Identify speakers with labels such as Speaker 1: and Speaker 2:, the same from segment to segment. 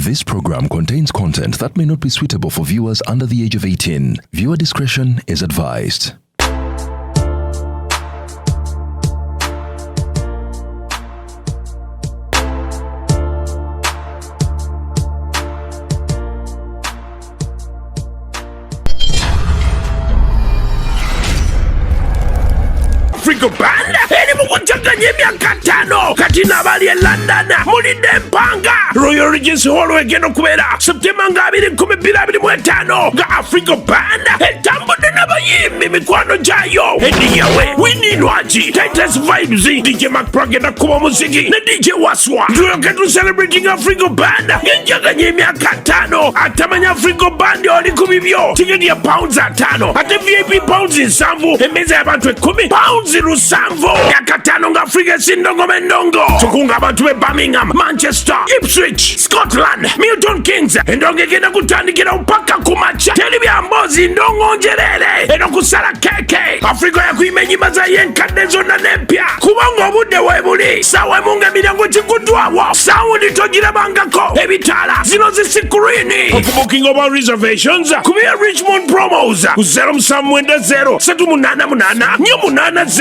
Speaker 1: This program contains content that may not be suitable for viewers under the age of 18. Viewer discretion is advised.
Speaker 2: Afrigo Band eri mu kujaganya emyaka ttaano kati n'abali e London mulidde empanga. Royal Regency Hall egenda okubeera Septemba nga 2025 nga Afrigo Band etambudde n'abayimbi mikwano gyayo Eddy Yawe, Winnie Nwagi, Titus Vibes, DJ Mac agenda kukuba omuziki ne DJ Waswa. Tulyoke tu celebrating Afrigo Band ng'enjaganya emyaka ttaano. Atamanya Afrigo Band oli ku bibyo. Tiketi ya £5, ate VIP £70, emmeeza y'abantu 10 £7. Myaka ttaano nga Afrigo esindongoma endongo. Tukunga abantu b'e Birmingham, Manchester, Ipswich, Scotland, Milton Keynes. Endongo egenda kutandikirawo paka ku makya. Teri bya mboozi, ndongo njereere eno kusala keke. Afrigo yakuyima ennyimba zayo enkadde zonna n'empya, kubanga obudde weebuli. Ssaawa emu nga emiryango giguddwawo, sound togirabangako, ebitaala zino zi screen. Okubooking oba reservations kubira Richmond Promos ku 0790 388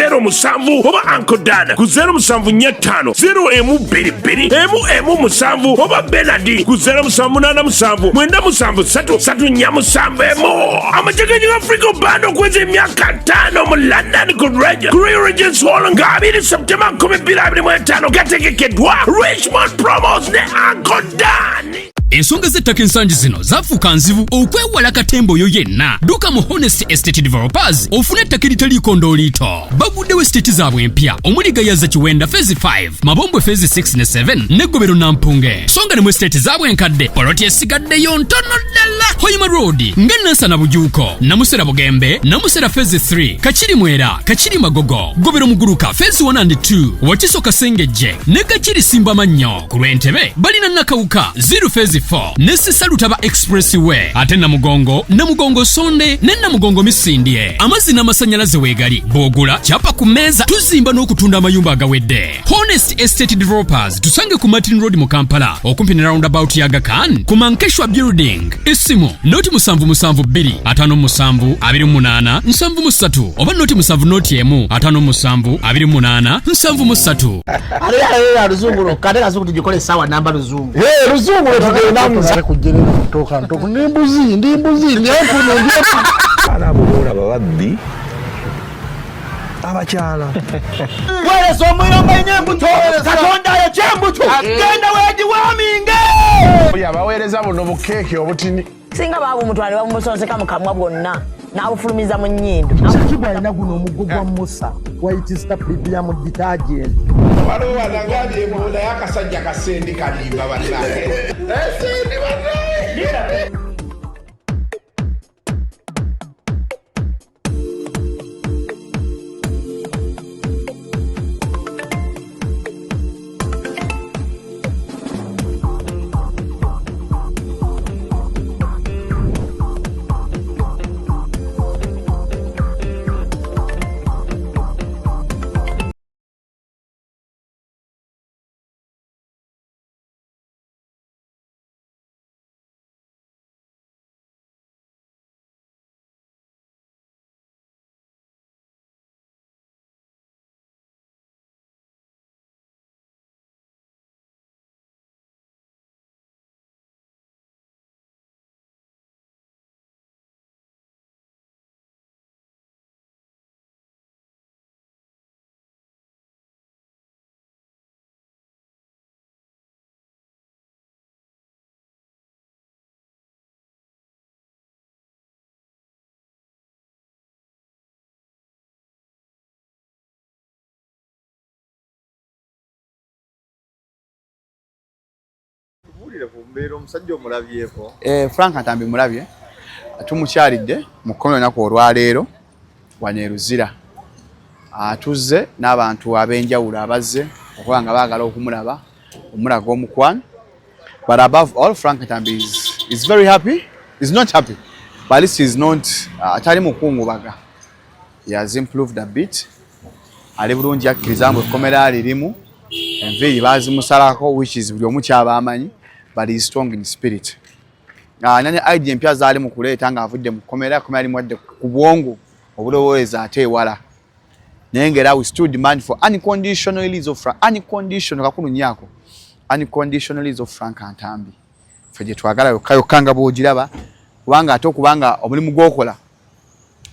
Speaker 2: 4807 oba Uncle Dan ku 0745 0122 117 oba Benadi ku 0787 973 3471. Amateganyo ga Afrigo Band okuweza emyaka 5 mu London ku Royal Regency Hall nga 2 Septemba 2025 gategekeddwa Richmond Promos ne Uncle Dan.
Speaker 3: Ensonga z'ettaka ensangi zino zafuuka nzibu. Okwewala katemba oyo yenna, dduka mu Honest Estate Developers ofune ettaka eritaliiko ndooliito. Baguddewo estate zaabwe empya omuli Gayaza Kiwenda Phase 5, Mabombwe Phase 6 ne 7 n'eggobero Nampunge. So nga ne mu estate zaabwe enkadde poloti esigaddeyo ntono ddala. Hoima Road nga Nansana Bujuuko, Namusera Bugembe, Namusera Phase 3, Kakiri Mwera, Kakiri Magogo, Gobero Muguluka Phase 1 and 2, Wakiso Kasengejje ne Kakiri Simbamannyo. Ku lw'Entebe balina Nakawuka 0 Phase 4 ne Sisa Lutaba Expressway, ate Namugongo, Namugongo Sonde ne Namugongo Misindye. Amazzi n'amasannyalaze weegali, bw'ogula kyapa ku mmeeza. Tuzimba n'okutunda amayumba agawedde. Honest Estate Developers, tusange ku Martin Road mu Kampala, okumpi ne roundabout ya Aga Khan ku Mankeshwa Building. Essimu 077 57 28 73 oba 0 70 1 57 28 73.
Speaker 4: Ate luzungu lwokka, ate kazungu tugikole essaawa namba luzungu.
Speaker 5: Eh, luzungu lwetugendamu kujjerera ntoka ntoka ndi mbuzi ndi mbuzi ndi empunu ndi empunu.
Speaker 6: Abaana abo boolaba babbi abakyala.
Speaker 4: Weereza omuliro nga embuto, Katonda ayokya embuto, genda weegiwaaminge.
Speaker 5: Oyo abaweereza buno bukeeke obutini.
Speaker 7: Singa baabumutwala ne babumusonseka mu kamwa bwonna n'abufulumiza mu nnyindo.
Speaker 8: Shakibu alina guno omuggo gwa Musa, White Star Premium Detergent.
Speaker 9: Waliwo wanagambye mbu naye akasajja kasendi kalimba bannange. Esendi bannange.
Speaker 10: Tubuulire ku mbeera omusajja omulabyeko.
Speaker 11: Frank Ntambi mulabye, tumukyalidde mu kkomera olunaku olwaleero wano e Luzira. Atuzze n'abantu ab'enjawulo abazze okuba nga baagala okumulaba, omulaga omukwano. But above all, Frank Ntambi is very happy. He's not happy, but at least he's not atali mukungubaga. He has improved a bit. Ali bulungi, akkiriza mbu ekkomera lirimu enviiri baazimusalako, which is buli omu kyaba amanyi. But he is strong in spirit. Nane idea empya zaali mu kuleeta ng'avudde mu kkomera, kkomera limuwadde ku bwongo obulowooleza ate ewala. Naye ng'era we still demand for unconditional release of Frank, unconditional, kakulu nnyo, unconditional release of Frank Ntambi. Ffe gye twagala yokka yokka nga bw'ogiraba, kubanga ate okubanga omulimu gw'okola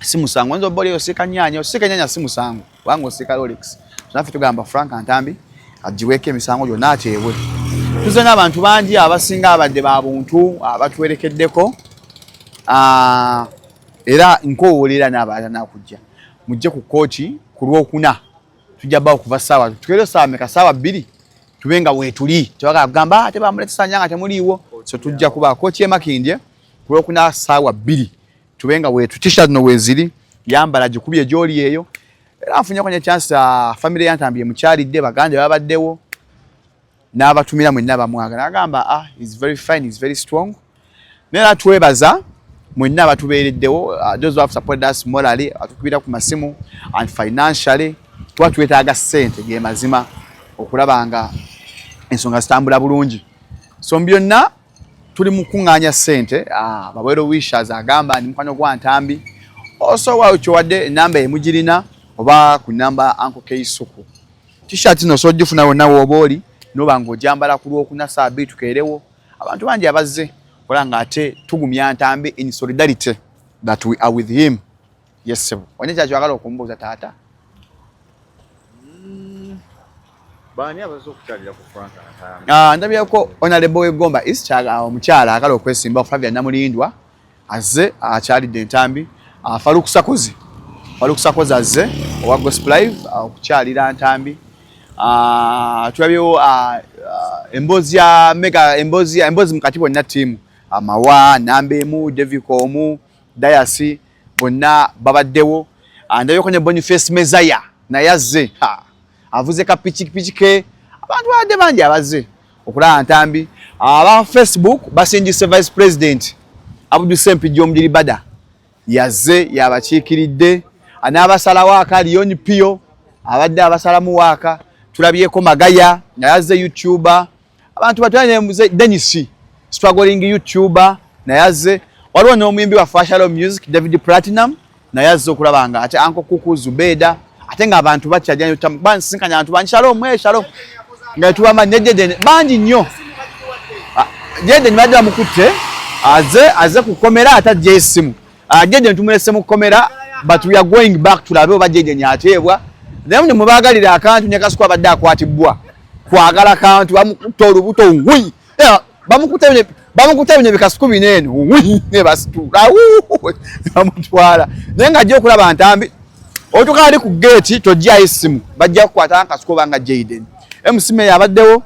Speaker 11: si musango. Oyinza oba oli osiika nnyaanya, osiika ennyaanya si musango kubanga osiika Rolex. So naffe tugamba Frank Ntambi aggyibweko emisango gyonna, ateebwe. Tuzze n'abantu bangi, abasinga abadde ba buntu abatwerekeddeko. Era nkoowolera n'abalala nakujja, mujje ku kkooti ku Lwokuna. Tujja bawo kuva ssaawa, tukeere ssaawa meka? Ssaawa 2 tube nga weetuli. Tebagala kugamba, "Ah, tebamuleta sanya nga temuliiwo." So tujja kuba kkooti e Makindye ku Lwokuna ssaawa 2, tube nga weetu. T-shirt zino weeziri, yambala, gikubye gy'oli eyo. Era nfunyeko ne chance, family ya Ntambi emukyalidde, baganda babaddewo n'abatumira mwenna bamwagala. Agamba, "Ah, is very fine, is very strong." Naye era twebaza mwenna abatubeereddewo, those who have supported us morally, atukubira ku masimu, and financially, tuba twetaaga ssente, ge mazima, okulaba nga ensonga zitambula bulungi. So mu byonna tuli mu kuŋŋaanya ssente. Ba well wishers, agamba ndi mukwano gwa Ntambi, osobola kyowadde enamba emugirina oba ku namba Uncle Keisuku. T-shirt zino osobola ogifuna wonna wooba oli, noba ng'ogyambala ku Lwokuna saa 2. Tukeerewo abantu bangi abazze kola nga ate tugumya Ntambi in solidarity that we are with him. Yes sebo, olina kyakyagala okumbuuza, taata?
Speaker 10: Baani abazze okukyalira ku Frank Ntambi?
Speaker 11: Ndabyeko Honorable w'Egomba East, omukyala agala okwesimba, Flavia Namulindwa, azze akyalidde Ntambi. Faruk Sakozi, Faruk Sakozi azze owa Gospel Live okukyalira Ntambi. Tulabyewo emboozi ya mega, emboozi ya emboozi mukati, bonna ttiimu amawa namba emu, Devikomu, Dayasi, bonna babaddewo. Ndabyeko ne Boniface Mezaya naye azze. Ha, avuze ka pikipiki ke. Abantu babadde bangi abazze okulaba Ntambi. Aba Facebook basindise Vice President Abdu Sempijja Omugiri Bada, yazze yabakiikiridde n'abasalawo aka Lion Pio abadde abasalamu waaka. Tulabyeko Magaya naye azze, YouTuber. Abantu batwale, Denis struggling YouTuber naye azze. Waliwo n'omuyimbi wa Fashalo Music, David Platinum, naye azze okulaba nga ate Uncle Kuku Zubeda. Ate ng'abantu bakyajja, bansinkanya abantu bangi. Shalom, eh, shalom, nga tubama ne Jeden bangi nnyo. Jeden badde bamukutte, aze kukomera ate ajja essimu. Jeden tumulese mu kkomera, but we are going back tulabe oba Jeden ateebwa. Naye ne mubaagalira akantu ne Kasuku abadde akwatibwa kwagala kantu, bamukutte olubuto ngwi. Bamukutte bino ebikasuku bino eno ngwi, ne basitula bamutwala. Naye ng'ajja okulaba Ntambi, otuuka ali ku geeti, tojjayo essimu, bajja kukwata Kasuku obanga Jaden. MC Meya abaddewo.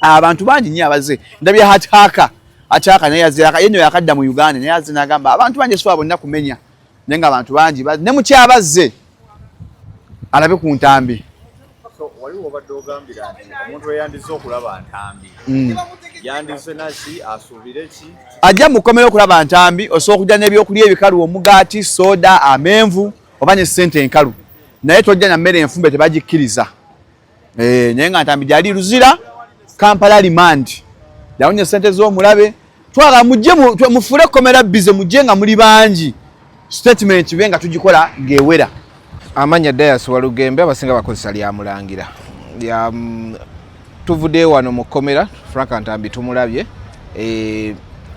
Speaker 11: Abantu bangi nnyo abazze. Ndabye Hataka, Ataka naye yazze, ye nno yakadda mu Uganda, naye azze n'agamba abantu bangi esisobola bonna kumenya, naye nga abantu bangi ne mukyabazze alabe ku Ntambi.
Speaker 10: So waliwo obadde ogambira nti omuntu eyandize okulaba Ntambi yandize naki, asuubire ki?
Speaker 11: Ajja mukomera okulaba Ntambi, osobola okujja n'ebyokulya ebikalu, omugaati, soda, amenvu, oba ne ssente enkalu, naye tojja na mmere enfumbe, tebagikkiriza. Naye nga Ntambi gyali Luzira, Kampala remand, yawonya ssente z'omulabe. Twagala mujje mufuule ekkomera bize, mujje nga muli bangi, statement be nga tugikola ng'ewera.
Speaker 9: Amanya Dayas Walugembe, abasinga bakozesa lya Mulangira. Ya, tuvuddeyo wano mu kkomera. Frank Ntambi tumulabye,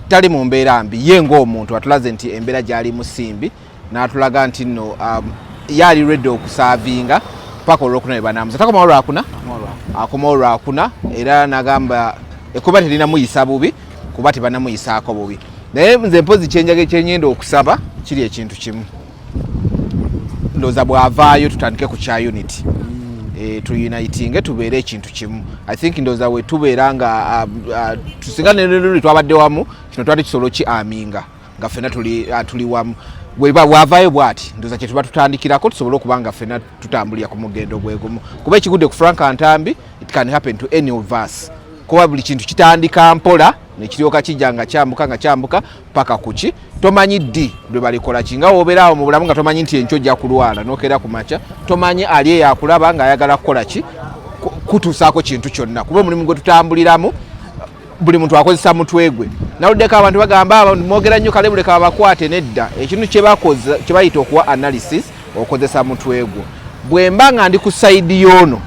Speaker 9: tali mu mbeera mbi. Ye ng'omuntu atulaze nti embeera gyali musimbi, n'atulaga nti nno ye ali ready okusaavinga paka Olwokuna bwe banamuza. Takomawo Lwakuna, akomawo Lwakuna. Era n'agamba ekkuba terinamuyisa bubi, kuba tebanamuyisaako bubi. Naye nze mpozi kyenjaga kyenyenda okusaba kiri ekintu kimu. Ndowooza bw'avaayo tutandike ku kya unity, tuunitinge, tubeere ekintu kimu. I think ndowooza we tubeera nga tusinga neluli twabadde wamu, kino twali kisobola oki aminga nga ffenna tuli wamu. Bw'avaayo bw'ati, ndowooza kye tuba tutandikirako, tusobole okuba nga ffenna tutambulira ku mugendo gwe gumu, kuba ekigudde ku Frank Ntambi, it can happen to any of us, kuba buli kintu kitandika mpola nekiryoka kijja nga kyambuka, nga kyambuka paka kuki tomanyi ddi lwe balikola ki. Nga wobeera awo mu bulamu nga tomanyi nti enkyo ojja kulwala, nokeera ku makya tomanyi ali eyo akulaba ng'ayagala kukola ki, kutuusaako kintu kyonna, kuba omulimu gwe tutambuliramu. Buli muntu akozesa mutwe gwe. Naluddeko abantu bagamba mwogera nnyo, kale buleka babakwate. Nedda, ekintu kyebakoza kyebayita okuwa analysis, okozesa mutwe gwo. Bwe mba nga ndi ku side y'ono,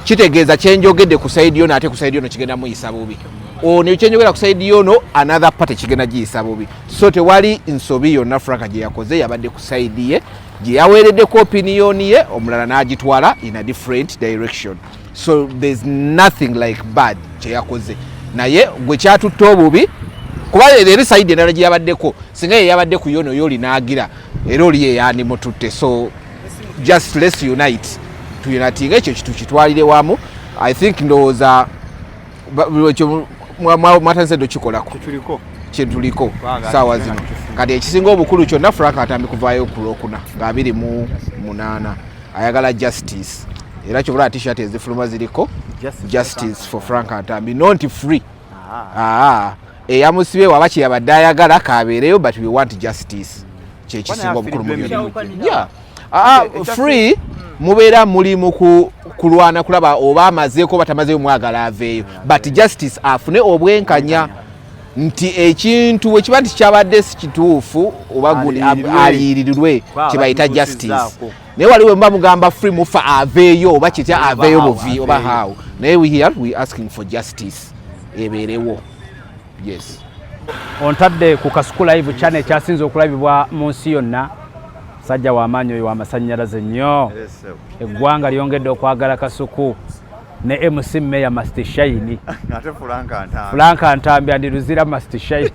Speaker 9: kitegeeza kyenjogedde ku side y'ono, ate ku side y'ono kigenda muyisa bubi. Ono kyenjogera ku side y'ono, another party kigenda giyisa bubi. So tewali nsobi yonna Frank gye yakoze. Yabadde ku side ye gye yaweereddeko opinion ye, omulala n'agitwala in a different direction. So there's nothing like bad kyeyakoze, naye gwe kyatutte obubi, kuba eri side endala gye yabaddeko, singa ye yabadde ku yono yooli n'agira era oli ye yandimututte. So just let's unite, tuunitinga, ekyo kitu kitwalire wamu. I think ndowooza ekyo mwatandise dde okikolako.
Speaker 10: Tuliko.
Speaker 9: Kyetuliko.
Speaker 10: Twagala
Speaker 9: saawa
Speaker 10: tugenda
Speaker 9: zino.
Speaker 10: tukifuuka.
Speaker 9: Kati ekisinga obukulu kyonna, Frank atambi kuvaayo ku Lwokuna nga 28, ayagala justice. Era kyobula T-shirt ezifuluma ziriko "Justice for Frank Ntambi", not free. Aa, eyamusibye waba kyeyabadde ayagala kabeereyo, but we want justice, kyekisinga obukulu mu byonna. Yeah. Ah, free mubeera muli mu kulwana kulaba oba amazeeko oba tamazeeyo, mwagala aveeyo, but justice, afune obwenkanya nti ekintu bwe kiba nti kyabadde si kituufu oba gundi,
Speaker 10: Aliyirirwe.
Speaker 9: Aliyirirwe,
Speaker 10: Kuba
Speaker 9: kyebayita justice.
Speaker 10: abatuusizaako.
Speaker 9: Naye waliwo mba mugamba free, mufa aveeyo oba kitya,
Speaker 10: Oba
Speaker 9: aveeyo
Speaker 10: how,
Speaker 9: buvi oba
Speaker 10: aveeyo.
Speaker 9: how. Naye we here, we asking for justice ebeerewo, yes.
Speaker 12: Ontadde ku Kasuku Live Channel ekyasinze okulabibwa mu nsi yonna. Musajja w'amaanyi oyo, w'amasannyalaze nnyo. Eggwanga lyongedde okwagala Kasuku ne MC Mayor must shine.
Speaker 10: Ate Frank Ntambi.
Speaker 12: Frank Ntambi and Luzira must shine.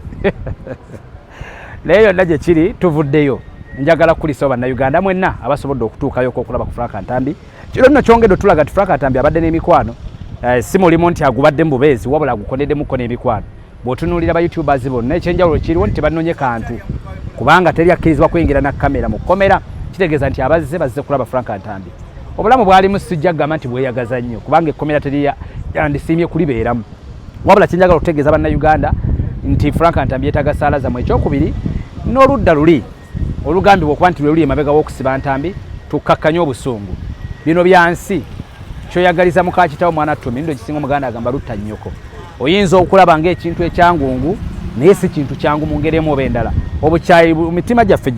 Speaker 12: Naye yonna gye kiri, tuvuddeyo. Njagala kukulisawo Bannayuganda mwenna abasobodde okutuukayoko okulaba ku Frank Ntambi. Kiro nno kyongedde otulaga nti Frank Ntambi abadde n'emikwano. Si mulimu nti agubadde mu bubeezi, wabula agukoneddemukko n'emikwano. Bw'otunuulira ba YouTubers bonna, ekyenjawulo kiriwo nti tebanonye kantu, kubanga teri akkirizibwa kuyingira na kamera mu kkomera. Kitegeeza nti abazze bazze kulaba Frank Ntambi. Obulamu bwalimu sijja kugamba nti bweyagaza nnyo, kubanga ekkomera teri yandisiimye kulibeeramu. Wabula kyenjagala okutegeeza Bannayuganda nti Frank Ntambi yeetaaga saala zammwe. Ekyokubiri, n'oludda luli olugambibwa okuba nti lwe luli emabega w'okusiba Ntambi, tukkakkanye obusungu. Bino byansi. Kyoyagaliza muka kitawo mwana tumi ndo kisinga. Omuganda agamba lutta nnyoko. Oyinza okulaba ng'ekintu ekyangungu, naye si kintu kyangu mu ngeri emu oba endala. Obukyayi mu mitima gyaffe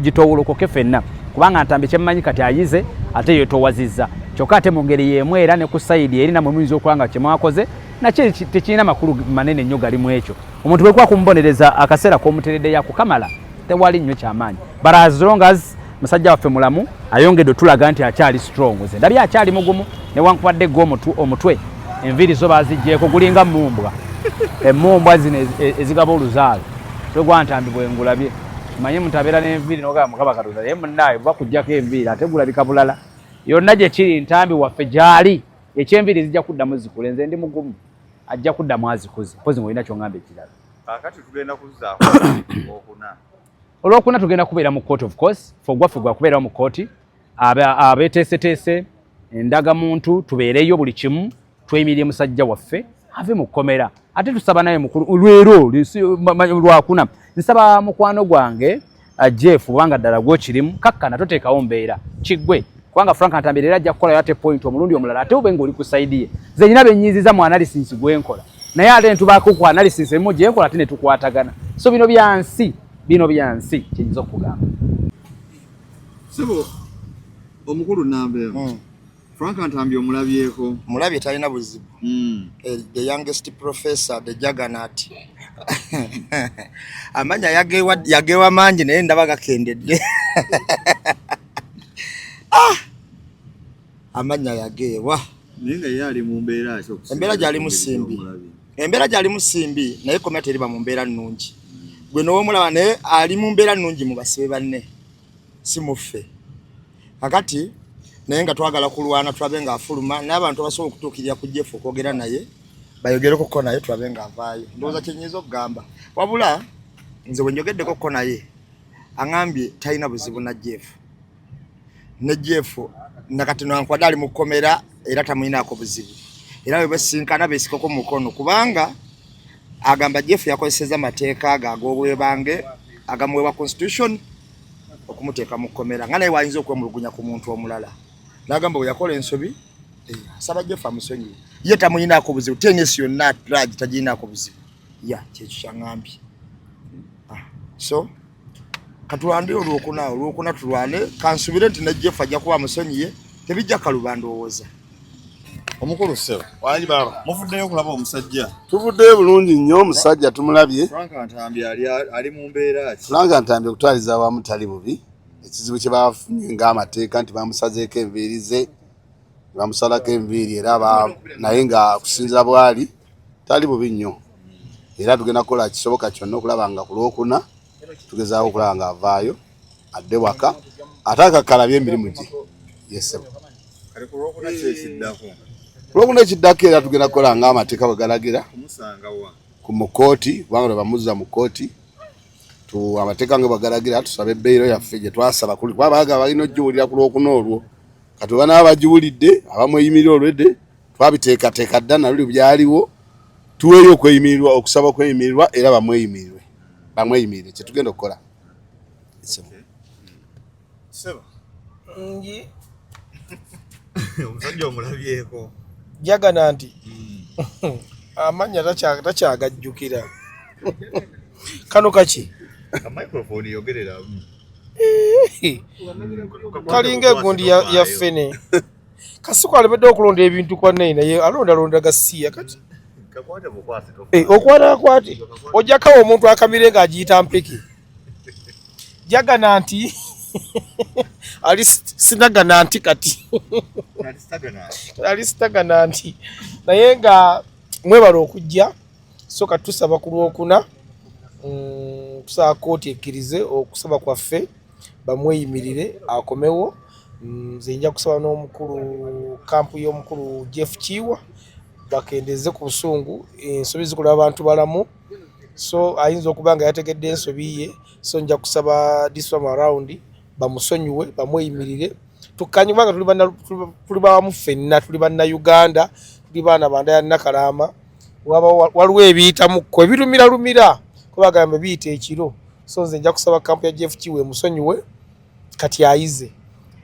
Speaker 12: gitowolokoke ffenna, kubanga Ntambi kyemmanyi kati ayize ate yetowazizza. Kyokka ate mu ngeri y'emu era ne ku side eri namwe muyinza okuba nga kyemwakoze nakyo tekirina makulu manene nnyo galimu. Ekyo omuntu bwekuba kumubonereza akaseera k'omutereddeyo akukamala, tewali nnyo kyamaanyi. But as long as musajja waffe mulamu, ayongedde otulaga nti akyali strong. Nze ndabye akyali mugumu, newankubadde gwe omutwe enviiri zo baziggyeko, gulinga mumbwa, emumbwa zino ezigaba oluzaalo. Twe gwa Ntambi bwengulabye, manye muntu abeera n'enviiri nogamba Mukama Katonda, naye munaawe buba kuggyako enviiri ate gulabika bulala. Yonna gye kiri, Ntambi waffe gy'ali, ekyenviiri zijja kuddamu zikule. Nze ndi mugumu, ajja kuddamu azikuze. Mpozi ng'olina kyongamba ekirala.
Speaker 10: Kakati tugenda kuzaako Olwokuna.
Speaker 12: Olwokuna tugenda kubeera mu court. Of course, fe ogwaffe gwakubeerawo mu kooti. Abeteeseteese endagamuntu, tubeereyo buli kimu, tweyimirire musajja waffe ave mu kkomera. Ate tusaba naye mukulu lwero Lwakuna, nsaba mukwano gwange Jeff, kubanga ddala gwokirimu, kakkana, toteekawo mbeera kiggwe, kubanga Frank Ntambi leero ajja kukolayo ate point omulundi omulala, ate ube ng'oli ku side ye. Nze nyina benyiziza mu analysis gwenkola, naye ate netubaako ku analysis emu gyenkola, ate netukwatagana. So bino byansi, bino byansi, kyenyinza okugamba.
Speaker 10: Sebo omukulu Nambeero, Frank Ntambi omulabyeko?
Speaker 13: Mulabye, talina buzibu. The youngest professor, the juggernaut, amanya yagewa mangi, naye ndaba gakendedde. Ah! Amanya yageewa.
Speaker 10: Naye nga ye ali mu mbeera ki okusinziira
Speaker 13: Embeera gyalimu
Speaker 10: ku ngeri
Speaker 13: simbi.
Speaker 10: gy'omulabye?
Speaker 13: Embeera gyalimu simbi, naye komya teriba mu mbeera nnungi. Gwe nowomulaba, naye ali mu mbeera nnungi mu basibe banne, si muffe kakati. Naye nga twagala kulwana tulabe ng'afuluma, n'abantu abasobola okutuukirira ku Jeff okwogera naye bayogereko ko naye, tulabe ng'avaayo. Ndowooza kyenyinza okugamba. Wabula nze bwe njogeddeko ko naye, aŋambye talina buzibu na Jeff, ne Jeff nakati nankwadde ali mu kkomera era tamulinaako buzibu, era bwe basinkana beesikako mukono, kubanga agamba Jeff yakozeseza amateeka ago ag'obwebange agamuweebwa constitution okumuteeka mu kkomera, nga naye wayinza okwemulugunya ku muntu omulala. N'agamba bwe yakola ensobi, asaba Jeff amusonyiwe. Ye tamuyinaako buzibu, TNS yonna at large tagiyinaako buzibu. Ya kyekyo kyaŋŋambye. Ah, so katulande olwokuna, olwokuna tulwane, kansubire nti ne Jeff ajja kuba amusonyiye, tebijja kaluba ndowooza.
Speaker 10: Omukulu ssebo.
Speaker 14: Wangi baba.
Speaker 10: Muvuddeyo okulaba omusajja?
Speaker 14: Tuvuddeyo bulungi nnyo, omusajja tumulabye.
Speaker 10: Frank Ntambi ali ali mu mbeera ki?
Speaker 14: Frank Ntambi okutwaliza awamu tali bubi. Ekizibu kye bafunye ng'amateeka nti bamusazeeko enviiri ze, bamusalako enviiri era naye nga kusinzira bwali tali bubi nnyo, era tugenda kukola kisoboka kyonna okulaba nga ku lwokuna tugezaako okulaba nga avaayo adde waka ate akakkalabye emirimu gye yesebo.
Speaker 10: Kale ku lwokuna ki ekiddako?
Speaker 14: Ku lwokuna ekiddako era tugenda kukola nga amateeka bwe galagira.
Speaker 10: Kumusanga wa?
Speaker 14: Ku mu kkooti, kubanga lwe bamuzza mu kkooti tu amateeka nga bwe galagira tusabe beyiro yaffe gye twasaba kuba baagala balina ogiwulira ku lwokuna olwo. Kati oba naba bagiwulidde abamweyimirira olwedde twabiteekateeka dda naluli byaliwo, tuweeyo okweyimirirwa, okusaba okweyimirirwa era bamweyimirirwe, bamweyimirire kyetugenda okukola.
Speaker 10: Ssebo.
Speaker 15: Ngi.
Speaker 10: Omusajja omulabyeko?
Speaker 15: Jagana nti amannya takyagajjukira. Kano kaki?
Speaker 10: Ka microphone yogereramu.
Speaker 15: Kalinga egundi ya ffene. Kasuku alemedde okulonda ebintu kwa naye naye alondalonda gasiya kati.
Speaker 10: Kakwate bukwasi to.
Speaker 15: Eh, okwata akwate. Ojjakawo omuntu akamire ng'agiyita mpeke. Jagana nti ali sinagana nti kati. Ali sitagana nti naye nga mwebala okujja. So kati tusaba ku lwokuna, tusaba kkooti ekkirize okusaba kwaffe bamweyimirire akomewo. Nze nja kusaba n'omukulu kampu y'omukulu Jeff Kiwa bakendeeze ku busungu, ensobi zikola abantu balamu, so ayinza okuba nga yategedde ensobi ye, so nja kusaba this time around bamusonyiwe bamweyimirire tukkanye, kubanga tuli bawamu ffenna, tuli bannayuganda, tuli baana banda ya Nakalama. Waliwo ebiyitamuko ebirumira kubagamba biyita ekiro, so nze nja kusaba kampu ya Jeff Kiwa emusonyiwe kati ayize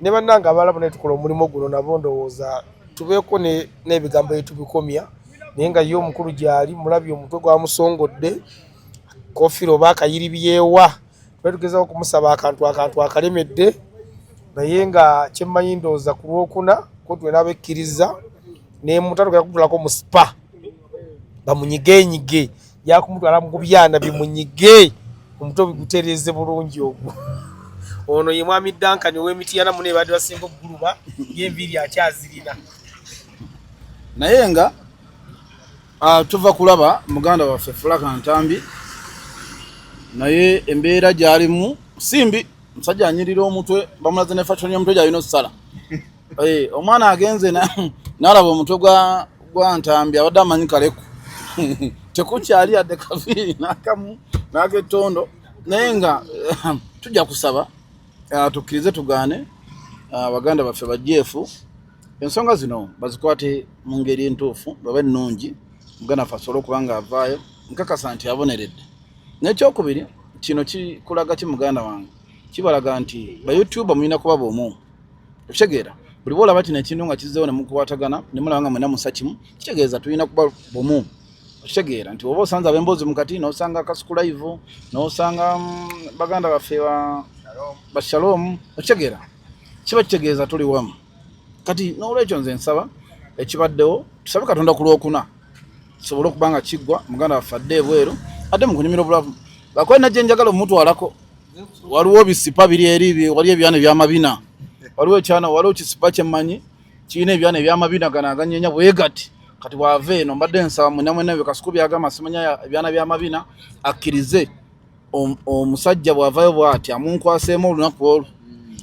Speaker 15: ne bannange abalala bonna tukola omulimu guno nabo ndowooza tubeeko n'ebigambo etubikomya, naye nga ye omukulu gyali mulabye omutwe gwamusongodde kofiira oba akayiribyewa, tubadde tugezaako okumusaba akantu akalemedde, naye nga kyemmanyi ndowooza ku lwokuna kooti wenaaba ekkiriza nemuta tugenda kumutwalako mu spa bamunyigenyige, yakumutwala mu byana bimunyige omutwe bigutereeze bulungi. Ogwo ono ye mwami Duncan ow'Emityana mune badde basinga okuguluba y'enviiri akyazirina.
Speaker 11: Naye nga tuva kulaba muganda waffe Frank Ntambi, naye embeera gy'alimu simbi. Musajja anyirira omutwe, bamulaze ne fashion y'omutwe gy'alina okusala. Omwana agenze n'alaba omutwe gwa Ntambi, abadde amanyi kaleku tekukyali yadde kaviiri n'akamu n'ak'ettondo, naye nga tujja kusaba tukkirize tugaane baganda baffe ba Jeff ensonga zino bazikwate mu ngeri entuufu babe ennungi, muganda waffe asobole okuba nga avaayo nkakasa nti aboneredde. N'ekyokubiri, kino kikulaga ki muganda wange? Kibalaga nti ba YouTuber mulina kuba bomu. Okitegeera, buli bwolaba kino ekintu nga kizzeewo ne mukwatagana ne mulaba nga mwena musa kimu, kitegeeza tulina kuba bomu. Okitegeera nti oba osanze ab'emboozi mu kati, n'osanga Kasuku Live, n'osanga baganda baffe ba Shalom, okitegeera kiba kitegeeza tuli wamu. Kati n'olwekyo nze nsaba ekibaddewo tusabe Katonda ku lwokuna kisobole okuba nga kiggwa, muganda waffe adde ebweru, adde mu kunyumira obulamu. Bakwena gye njagala omutwalako, waliwo bisipa biri eri, waliwo ebyana ebyamabina, waliwo ekyana, waliwo kisipa kyemmanyi kirina ebyana ebyamabina gano aganyenya bwe gati. Kati bw'ava eno mbadde nsaba mwena mwena bye Kasuku byagamba simanya ebyana byamabina akkirize omusajja bw'avayo bw'ati amunkwaseemu olunaku olwo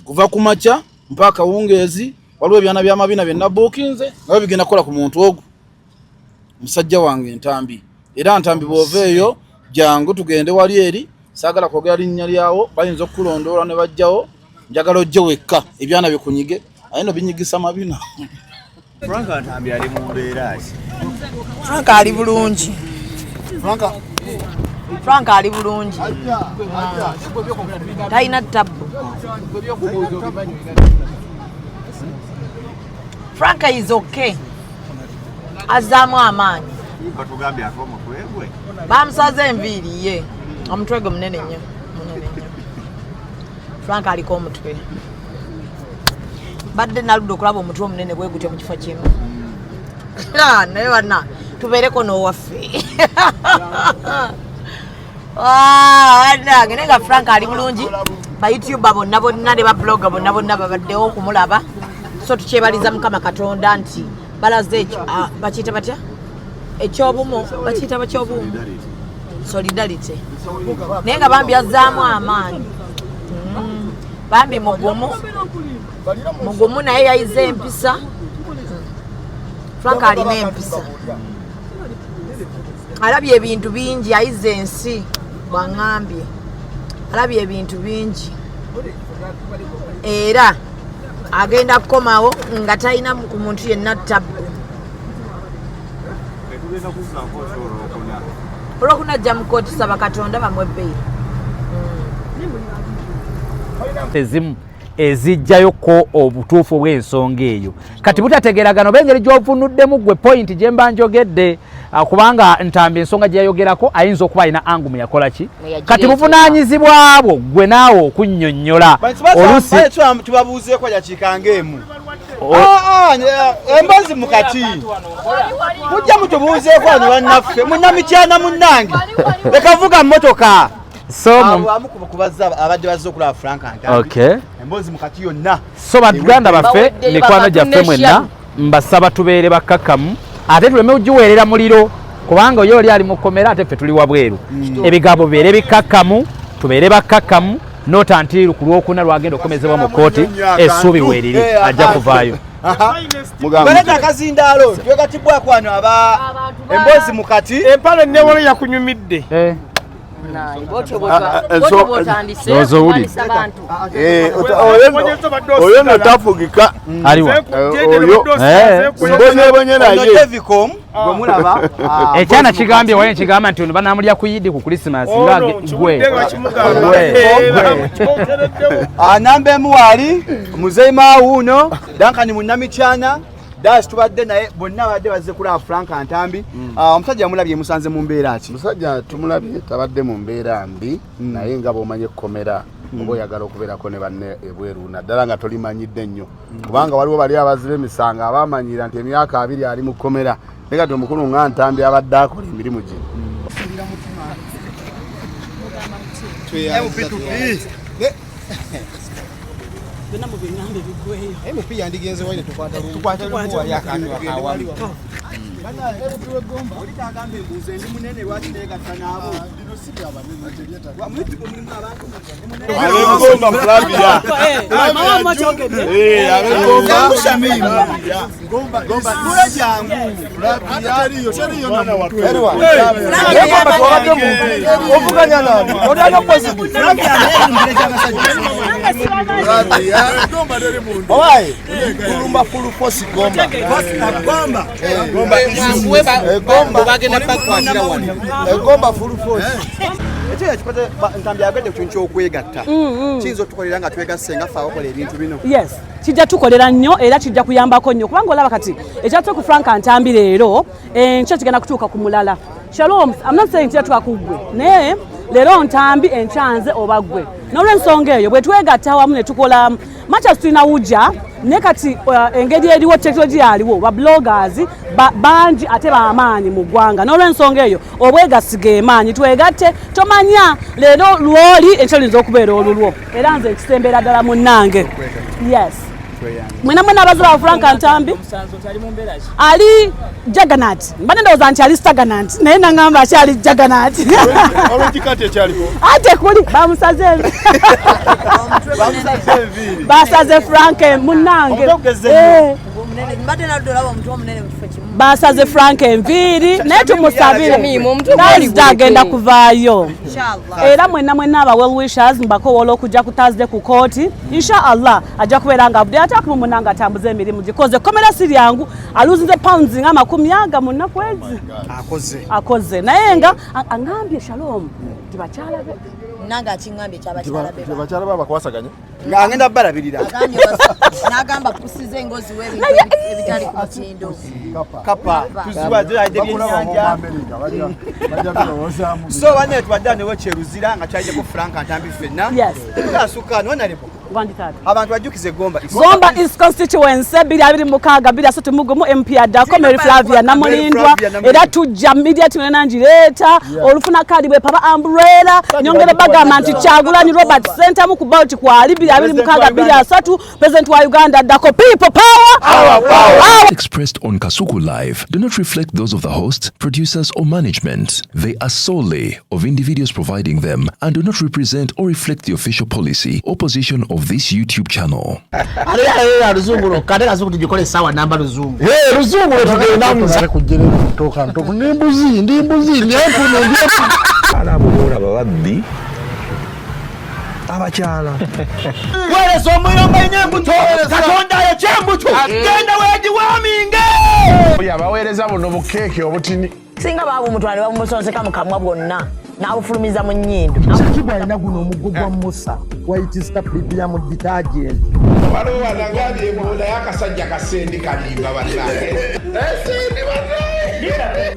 Speaker 11: kuva ku makya mpaka akawungeezi. Waliwo ebyana byamabina bye nabuukinze nga bigenda kukola ku muntu ogwo musajja wange Ntambi. Era Ntambi bw'ova eyo jangu tugende wali eri, saagala kwogera linnya lyawo, bayinza okukulondoola ne bajjawo. Njagala ojje wekka ebyana bikunyige, aye no binyigisa mabina.
Speaker 10: Frank Ntambi ali mu mbeera ki?
Speaker 7: Frank ali bulungi. Frank ali bulungi. Talina tabbu. Frank is okay. Azzaamu amaanyi.
Speaker 10: Batugambye ate omutwe gwe
Speaker 7: Bamusaze enviiri ye. Omutwe gwe munene nnyo. Munene nnyo. Frank aliko omutwe. Badde naludde okulaba omutwe omunene bwe gutyo mu kifo kimu. Ah, naye banna tubeereko n'owaffe. Ah, bannange naye nga Frank ali bulungi. Ba YouTuber bonna bonna ne ba blogger bonna bonna babaddewo okumulaba. So tukyebaliza Mukama Katonda nti balaze ekyo ah, bakiyita batya? Ekyobumu bakiyita bakyobumu solidarity. Naye nga bambi azzaamu amaanyi. Bambi mugumu mugumu naye yayize empisa. Frank alina empisa. Alabye ebintu bingi ayize ensi bw'aŋŋambye. Alabye ebintu bingi era agenda kukomawo nga talina ku muntu yenna tabbu.
Speaker 10: Tugenda kuzzaako ki olwokuna?
Speaker 7: Olwokuna ajja mu kkooti saba Katonda bamuwe beyiro.
Speaker 12: Ezimu ezijjayo ko obutuufu bw'ensonga eyo kati butategeeragana oba engeri gy'ovunuddemu gwe point gye mba njogedde, kubanga Ntambi ensonga gye yayogerako ayinza okuba alina angu mu yakola ki kati buvunaanyizibwa bwo gwe naawe okunnyonnyola oluusi
Speaker 11: tubabuuzeeko dakiika ng'emu emboozi mukati mujja mutubuuzeeko wano bannaffe munnamityana munnange leka vuga mmotoka.
Speaker 12: So
Speaker 11: abamu ku bazze abadde bazze okulaba Frank Ntambi.
Speaker 12: Okay.
Speaker 11: Emboozi mukati yonna.
Speaker 12: So baganda baffe
Speaker 16: Baweddeyo
Speaker 12: mikwano gyaffe
Speaker 16: bakatune
Speaker 12: mwenna
Speaker 16: shamu.
Speaker 12: Mbasaba tubeere bakkakkamu ate tuleme kugiweerera muliro kubanga oyo oli ali mu kkomera ate ffe tuli wabweru. Ebigambo bibeere bikkakkamu, tubeere bakkakkamu not until ku lwokuna lwagenda okukomezebwa mu kkooti essuubi weeriri ajja kuvaayo.
Speaker 11: Baleta akazindaalo twegatibwako wano aba emboozi mukati.
Speaker 15: Empale newolo yakunyumidde.
Speaker 12: Ndowooza owulidde.
Speaker 14: Oyo no tafugika.
Speaker 12: Aliwa?
Speaker 14: Oyo mbonyebonye naye.
Speaker 11: Devicom gwe mulaba.
Speaker 12: Ekyana kigambye waye kigamba nti ono banamulya ku Yidi ku Christmas nga gwe.
Speaker 11: Namba emu waali Muzeyi Mawuuno Duncan Munnamityana Das tubadde naye bonna abadde bazze kulaba Frank Ntambi. Omusajja yamulabye musanze mu mbeera ki?
Speaker 14: Musajja tumulabye tabadde mu mbeera mbi naye nga bw'omanyi ekkomera oba oyagala okubeerako ne banne ebweru naddala nga tolimanyidde nnyo kubanga waliwo bali abazzi b'emisango abaamanyira nti emyaka 20 ali mu kkomera naye kati omukulu nga Ntambi abadde akola emirimu gye.
Speaker 17: Byonna mu biŋŋambe biggweyo.
Speaker 8: MP yandigenze waine tukwata
Speaker 11: Tukwata lumu wali akantu akawamu.
Speaker 14: Ab'Egomba Flavia.
Speaker 17: Mama kyogedde.
Speaker 14: Ab'Egomba.
Speaker 8: Ovuganya nani? Otana positive. Owaye, kulumba full force Gomba. Gomba. Gomba.
Speaker 9: Bagenda bakwatira wano.
Speaker 8: Gomba full force.
Speaker 11: Ekyo yakikoze Ntambi ayogedde ku kintu ky'okwegatta. Kiyinza otukolera nga twegasse nga ffe abakola ebintu bino.
Speaker 17: Yes, kijja tukolera nnyo era kijja kuyambako nnyo kubanga olaba kati ekyatuuse ku Frank Ntambi leero enkya kigenda kutuuka ku mulala. Shalom, I'm not saying kijja tuuka ku ggwe naye leero Ntambi enkya nze oba ggwe. N'olwensonga eyo bwe twegatta awamu ne tukola much as tulina wujja naye kati engeri eriwo tekinologiya aliwo ba bloggers bangi ate b'amaanyi mu ggwanga. N'olwensonga eyo obwegassi ge maanyi twegatte tomanya leero lwoli enkya luyinza okubeera olulwo era nze nkisembera ddala munnange. Yes. Mwena mwena abazze ba Frank Ntambi ali Juggernaut. Mbadde ndowooza nti ali stagnant naye nangamba akyali Juggernaut.
Speaker 14: Olw'ekikati ekyaliko.
Speaker 17: Ate kuli bamusaze enviiri. Basaze Frank munnange.
Speaker 7: Mbadde naludde olaba omutwe omunene mu kifo kimu.
Speaker 17: Basaze Frank enviiri naye tumusabire.
Speaker 16: Shamimu, omutwe gwali
Speaker 17: Thursday agenda
Speaker 16: guleke.
Speaker 17: kuvaayo.
Speaker 7: Inshallah.
Speaker 17: Era mwenna mwenna aba well wishers mbakowoola okujja ku Thursday ku kooti. Inshallah ajja kubeera nga avuddeyo ate akumu munnange atambuze emirimu gye. Koze ekkomera si lyangu aluzinze pounds nga 20 mu nnaku ezi.
Speaker 11: Akoze.
Speaker 17: Akoze naye nga aŋŋambye Shalom nti bakyala be.
Speaker 7: Nange akiŋŋambye ekyabakyala be.
Speaker 14: Bakyala be abakwasaganya.
Speaker 10: Mukwataganye
Speaker 11: nga ngenda balabirira.
Speaker 7: N'agamba pusize engozi w'ebintu ebitali ku mutindo.
Speaker 11: Kapa tuziwa zirayidde byennyanja. So banne tubadde newe kyeruzira nga kyajjako Frank Ntambi ffenna. Tugasukka nonalebo. Abantu bajjukize Gomba.
Speaker 17: Gomba East Constituency 2026 2031 MP addako Mary Flavia Namulindwa, era tujja media team yonna ngireeta olufuna kadi bwe paba umbrella nyongere bagamba nti Kyagulanyi Robert Ssentamu ku ballot kwali 2026 2030 President wa Uganda addako. People power,
Speaker 1: Our
Speaker 17: power.
Speaker 1: Expressed on Kasuku Live do not reflect those of the host, producers, or management. They are solely of individuals providing them and do not represent or reflect the official policy or position of this YouTube channel.
Speaker 4: Ate luzungu lwokka, ate kasuku tugikole essaawa namba luzungu.
Speaker 5: Luzungu lwetugendamu kujjera embuto ntoku ndi mbuzi, ndi mbuzi, ndi empunu, ndi empunu.
Speaker 6: Abo boolaba babbi abakyala.
Speaker 4: Weereza omuyomba nnyo embuto, Katonda ayokya embuto, genda weegiwaaminge.
Speaker 16: Oyo abaweereza buno bukeeke obutini.
Speaker 7: Singa baabumutwala ne babumusonseka mu kamwa bwonna n'abufulumiza mu nnyindo.
Speaker 8: Kiki alina guno omuggo gwa Musa, White Star Premium detergent.
Speaker 16: Waliwo wanagambye naye akasajja kasendi kalimba bannange. Esendi bannange.